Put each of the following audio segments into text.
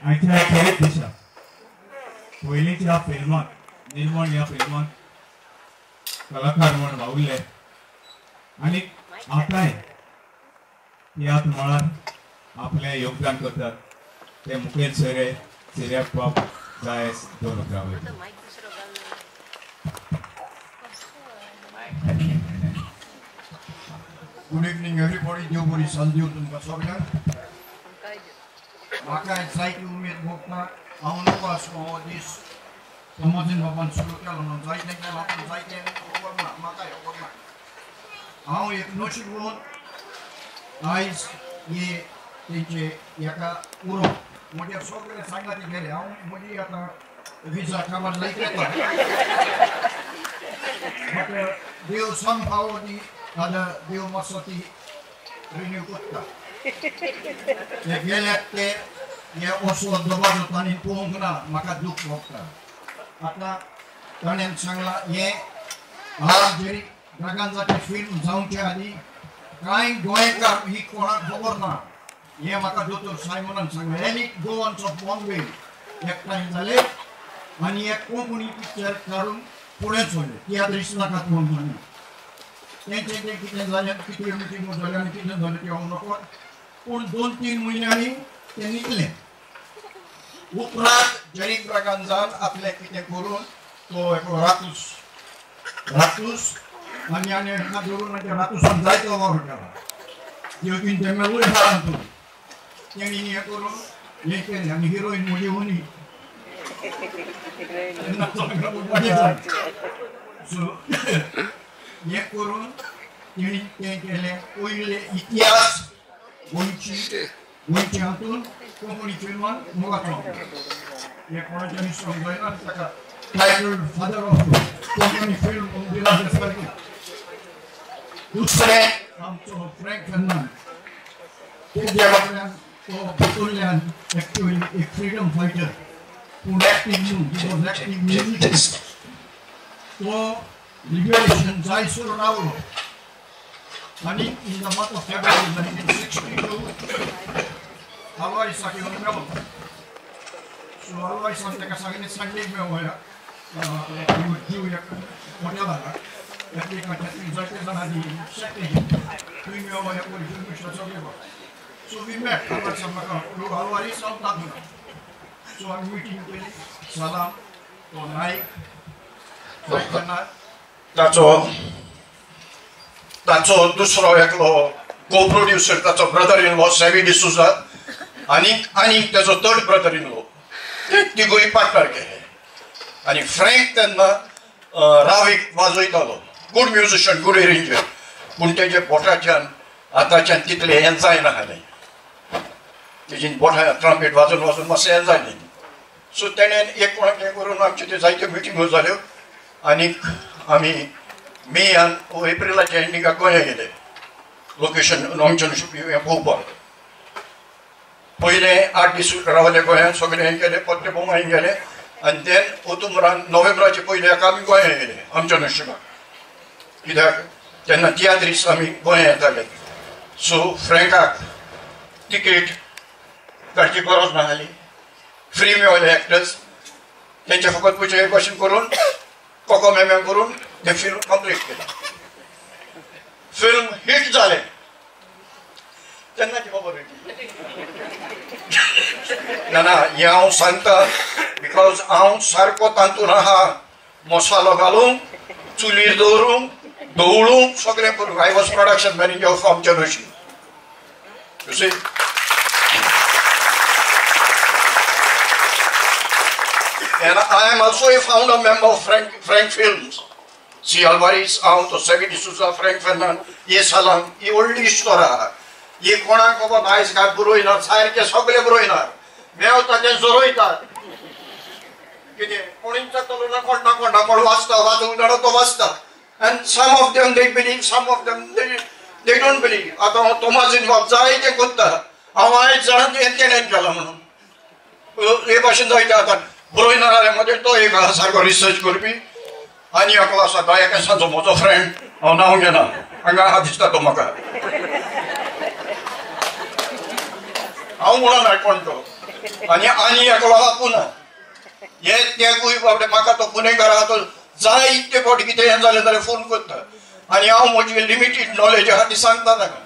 आयच्या खेरीत दिशा पयलींच्या फिल्मांत निर्मण ह्या फिल्मांत कलाकार म्हूण वावुरले आनी आतांय तियात्र मळार आपलें योगदान करतात ते मुखेल सोयरे सिरियाक बाब जायस दोन उतरां वयता. Good evening everybody. देव बरी सांज दिवं तुमकां सगळ्यांक. म्हाका जायती उमेद भोगता. हांव नको आसलो हो दीस समाजीन बाबान सुरू केलो म्हणून जायतें केलां पूण जायतें खबर ना म्हाकाय खबर ना. हांव एक नशीब आयज हे तेंचे हेका उरो म्हजे सगळे सांगाती गेले. हांव म्हजी आतां विजा काबार जायत येता बट देव समहाव ती जाल्यार देव मातसो ती रिन्यू करता. ते गेल्यात ते हे असो दबाजो तांणी पळोवंक ना म्हाका दूख भोगता. आतां ताणें सांगलां हें आज जरी ब्रागांजाचें फिल्म जावचे आदीं कांय गोंयकार ही कोणाक खबर ना हें म्हाका दोतोर सायमनान सांगलें. एलिट गोवन्स ऑफ बॉम्बे एकठांय जाले आनी एक कोंकणी पिक्चर काडून फुडें सोडलें तियात्रिस्ट नाकात म्हणून सांगलें. तेंचें तें कितें जालें कितें मिटिंगो जाल्यो आनी कितें जालें तें हांव नकळ पूण 2-3 म्हयन्यांनी तें निकलें. उपरांत जेरीक ब्रागांजान आपलें कितें करून तो एकलो रातूस रातूस आनी आनी हांगा धरून आनी रातूसान जायतो वावर केला. देवकीन तें मेळूय आहा हातूंत तेणी हें करून हें केलें आनी हिरोईन म्हजी होनी सो हें करून तेणी तें केलें. पयलें इतिहास गोंयची गोंयचे हातून कोंकणी फिल्मान मोगाचो हें कोणाच्यानी समजयना ताका title father of Konkani film दिला सारकें. दुसरें आमचो फ्रँक फेर्नांद तेज्या फाटल्यान तो भितरल्यान एक्चुअली एक फ्रिडम फायटर पूण एक्टीव न्हू, he was active musician. तो लिबरेशन जायसर रावलो आनी in the month of February 1962 आलवारीसाक येवन मेळ्ळो. सो आलवारीसान ताका सांगलें संडेक मेळोया दिवया हॉटेलाक जायते जाणांनी थंय मेळोया पयलीं सगळें. सो we met आलवारीसान म्हाका आलवारीस हांव तातूंत. सो आमी मिटींग केली. सलाम तो नायक नायक ताचो ताचो दुसरो एकलो को प्रोड्युसर ताचो brother in law Savvy D'Souza आनी आनी ताचो थर्ड ब्रदर इन लॉ ते तिगूय पार्टनर केले. आनी फ्रँक तेन्ना रावीक वाजयतालो, गुड म्युजिशियन गुड एरेंजर, पूण तेजे बोटाच्यान आतांच्यान तितलें हें जायना आसलें. तेजी बोटां ट्रम्पेट वाजोवन वाजोवन मातशें हें जालें. सो तेणें एक कोणाक हें करून आमच्यो त्यो जायत्यो मिटिंगो जाल्यो आनी आमी मेयान एप्रिलाच्या एंडिंगाक गोंया गेले लोकेशन आमच्या हें पळोवपाक. पयलें 8 दीस रावले गोंयांत सगळें हें केलें परते बोमाय गेले आनी देन ओतुमरान नोव्हेंबराचे पयले एका आमी गोंया गेले आमच्या नशिबाक कित्याक तेन्ना तियात्रीस आमी गोंया येताले. सो फ्रँकाक तिकेट काडची गरज नासली, फ्री मेळ्ळे एक्टर्स तेंचे फकत पयशे भाशेन करून कोको मेमे करून तें फिल्म कंप्लीट केलें. फिल्म हिट जालें तेन्नाची खबर ना ना हें हांव सांगता because हांव सारको तातूंत आहा. मसालो घालूंक चुलीर दवरूंक दवळूंक सगळें करूंक. I was production manager of आमच्या नशीब. You see? And I am also a founder member of Frank Films. C. Alvares, हांव तो Savvy D'Souza, Frank Fernand, हे सलाम ही व्हडली इश्टोर आहा. ही कोणाक खबर आयज काय बरोयना सारकें सगळें बरोयना मेवता तें जोरयतात कितें कोण विचारतलो ना कोण ना कोण ना कोण वाचता वाचूंक जाणा तो वाचता. And some of them they believe, some of them they don't believe. आतां हांव तोमाजीन बाब जायतें कोत्ता हांव आयज जाणा हें तेणें केलां म्हणून हे भाशेन जायते आतां बरोयना जाल्यार मदें तो एक आहा सारको रिसर्च करपी आनी एकलो आसा गायकांचो म्हजो फ्रेंड हांव नांव घेना हांगा आहा दिसता तो म्हाका हांव म्हणना कोण तो आनी आनी एकलो आहा पुना हे तेगूय बाबडे म्हाका तो पुणेकार आहा तो जायते फावटी कितें हें जालें जाल्यार फोन करता आनी हांव म्हजी लिमिटेड नॉलेज आहा ती सांगता ताका.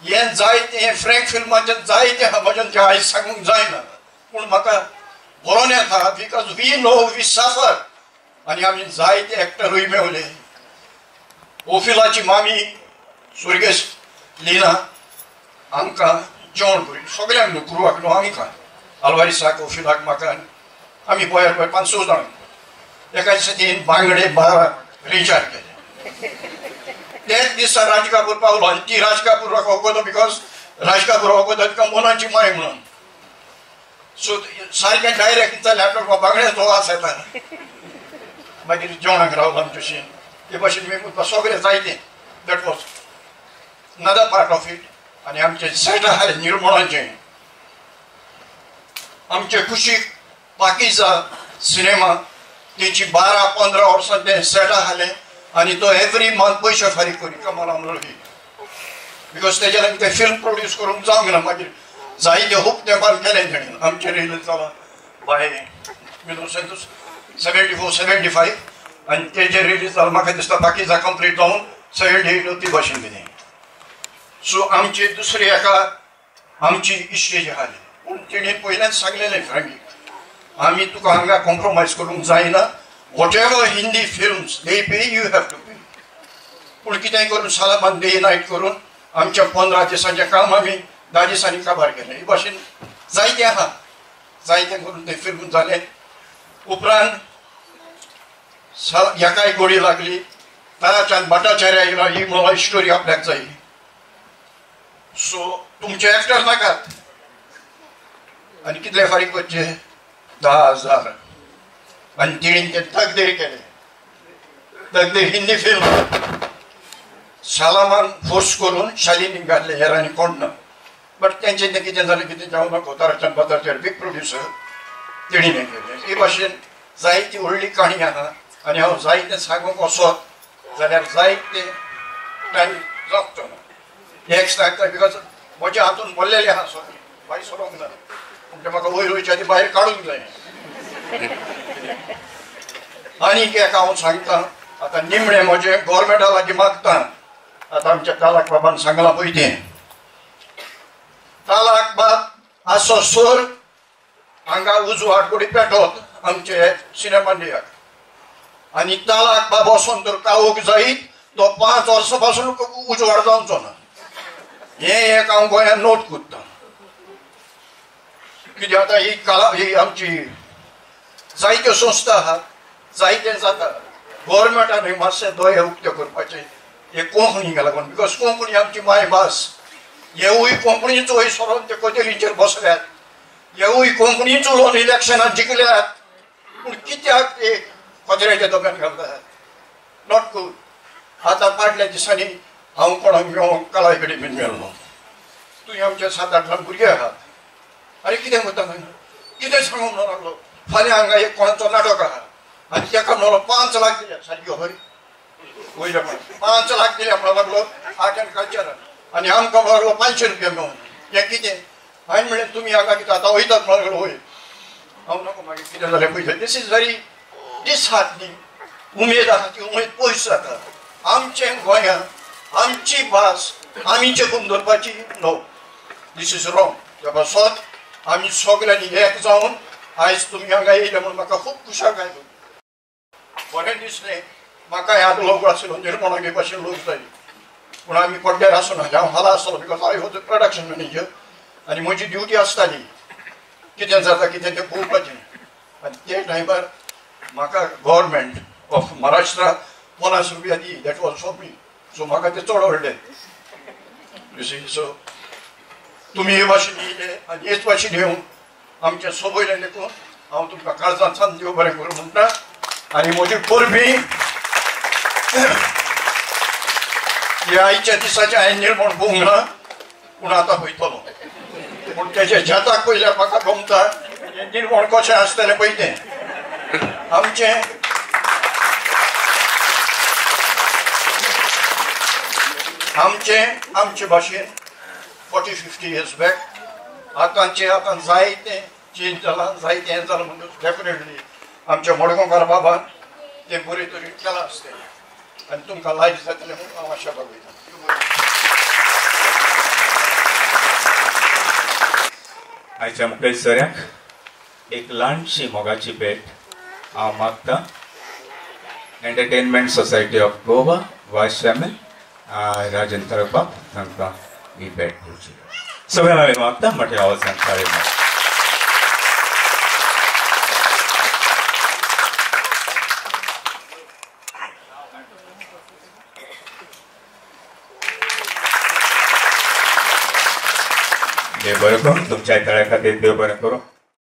हें जायतें हें फ्रँक फिल्माचें जायतें आहा म्हज्यान तें आयज सांगूंक जायना पूण म्हाका बरोवन येता because we know we suffer. आनी आमी जायते एक्टरूय मेवले. ओफिलाची मामी सुर्गेश लिना आमकां जेवण करी सगळ्यांक न्हू क्रुवाक न्हू आमकां आलवारीसाक ओफिलाक म्हाका आमी पळय पळय 5-6 जाणां एका दिसा तीन बांगडे 12 रिचार्ज केले. तेच दिसा राज कापूर पावलो आनी ती राज कापूराक वखद because Raj Kapoor वखद तिका मोनाची माय म्हणून सो सारकें डायरेक्ट लॅपटॉप बांगड्याचो वास येता. मागीर जेवणाक रावलो आमच्याशी ते भाशेन सगळें जायतें that was another part of it. आनी आमचें सेट आहा निर्मणाचें आमचे कुशीक पाकिजा सिनेमा तेची 12-15 वर्सां तें सेट आहालें आनी तो एवरी मंथ पयशे फारीक करी कमाल आमलो because तेज्या लागून तें फिल्म प्रोड्यूस करूंक जावंक ना. मागीर जायते खूब तेंपान केलें तेणें आमचें रिलीज जालां बाय 74-75 आनी तेजें रिलीज जालां म्हाका दिसता बाकीचा कंप्लीट जावन 78 ती भाशेन कितें. सो आमची दुसरी एका आमची इश्टेज आहाली पूण तेणें पयल्यान सांगलेलें फ्रँकीक आमी तुका हांगा कॉम्प्रोमायज करूंक जायना whatever Hindi films they pay you have to pay. पूण कितेंय करून सालामान डे नायट करून आमच्या 15 दिसांचें काम आमी 10 दिसांनी काबार केलें. हे भाशेन जायतें आहा जायतें करून तें फिल्म जालें. उपरांत हेकाय गोडी लागली ताराचंद भट्टाचार्य आयलो ही म्हणून स्टोरी आपल्याक जाय सो तुमचे एक्टर नाकात आनी कितले फारीक करचे 10,000 आनी तेणेन तें तकदीर केलें. तकदीर हिंदी फिल्म सालामान फोर्स करून शालिनीक घातलें हेरांनी कोण ना बट तेंचें तें कितें जालें कितें जावं नाका. ताराचंद भट्टाचार्य बीग प्रोड्युसर तेणेन हें केलें. हे भाशेन जायती व्हडली काणी आहा आनी हांव जायतें सांगूंक वचत जाल्यार जायते टायम जावचो ना. एक सांगता because म्हज्या हातून बोल्लेलें आहा सगळें भायर सरोंक ना पूण तें म्हाका वयर वयच्या आदी भायर काडूंक जाय. आनीक एक हांव सांगता आतां निमणें म्हजें गोवोरमेंटा लागीं मागता. आतां आमच्या तालाक बाबान सांगलां पळय तें तालाक बाब आसो सर हांगा उजवाड कोडी पेटोत आमचे सिनेमांडियाक आनी तालाक बाब वचोन तर कावूक जायत तो 5 वर्सां पासून उजवाड जावचो ना. हें एक हांव गोंयांत नोट करता कित्याक आतां ही कला ही आमची जायत्यो संस्था आहात जायतें जाता गोवोरमेंटान मातशें दोळे उक्ते करपाचें हे कोंकणीक लागून because Konkani आमची मायभास. हेवूय कोंकणीच वयर सरोन ते कचेरीचेर बसल्यात हेवूय कोंकणीच उलोवन इलेक्शनान जिखल्यात पूण कित्याक ते कचऱ्याच्या डब्यान घालतात not good. आतां फाटल्या दिसांनी हांव कोणाक मेळोंक कला अकादमीन मेळ्ळो तुवें आमच्या 7-8 जाण भुरगे आहात आनी कितें करता कितें सांगूंक म्हणूंक लागलो फाल्यां हांगा एक कोणाचो नाटक आहा आनी तेका म्हणलो 5 लाख दिल्या सारकी हय वयल्या 5 लाख दिल्या म्हणूंक लागलो आर्ट एंड कल्चरान आनी आमकां म्हणूंक लागलो 500 रुपया मेळून हें कितें. हांवें म्हणलें तुमी हांगा कितें आतां वयतात म्हणूंक लागलो वय हांव नको मागीर कितें जालें पयशे. This is very disheartening. उमेद आहा ती उमेद पयस जाता. आमचें गोंयांत आमची भास आमी चेपून दवरपाची नो these is wrong. त्या पासत आमी सगळ्यांनी एक जावन आयज तुमी हांगा येयले म्हणून म्हाका खूब खुशालकाय जाली. बरें दिसलें म्हाका ह्या लोक आसलो निर्मणागे भाशेन लोक जाय पूण आमी पड्ड्यार आसना हांव हाला आसलो because I was a production manager आनी म्हजी ड्युटी आसताली कितें जाता कितें तें पळोवपाचें. आनी ते टायमार म्हाका गव्हर्मेंट ऑफ महाराष्ट्रा 50 रुपया दी that was for me so म्हाका तें चड व्हडलें you see. सो तुमी हे भाशेन येयले आनी हेच भाशेन येवन आमचें सोबयलें देखून हांव तुमकां काळजान सावन देव बरें करूं म्हणटा आनी म्हजी परबीं ह्या आयच्या दिसाचें हांवें निर्मण पळोवंक ना पूण आतां पळयतलो पूण तेजें जाताक पळयल्यार म्हाका गमता हें निर्मण कशें आसतलें पळय तें आमचें आमचें आमचे भाशेन 40-50 इयर्स बॅक आतांचे आतां जायते चेंज जाला जायतें हें जालां म्हणटकच डेफिनेटली आमच्या मडगांवकार बाबान तें बरे तरेन केलां आसतलें आनी तुमकां लायक जातलें म्हणून हांव आशा बागयतां. आयच्या मुखेल सोऱ्याक एक ल्हानशी मोगाची भेट हांव मागता. Entertainment society of Goa vice chairman Rajan तरबाब तांकां ही भेट दिवची. सगळ्या हांवें मागता मोठ्या आवाजान ताळयो मारता. देव बरें करूं तुमच्या तळ्या खातीर, देव बरें करूं.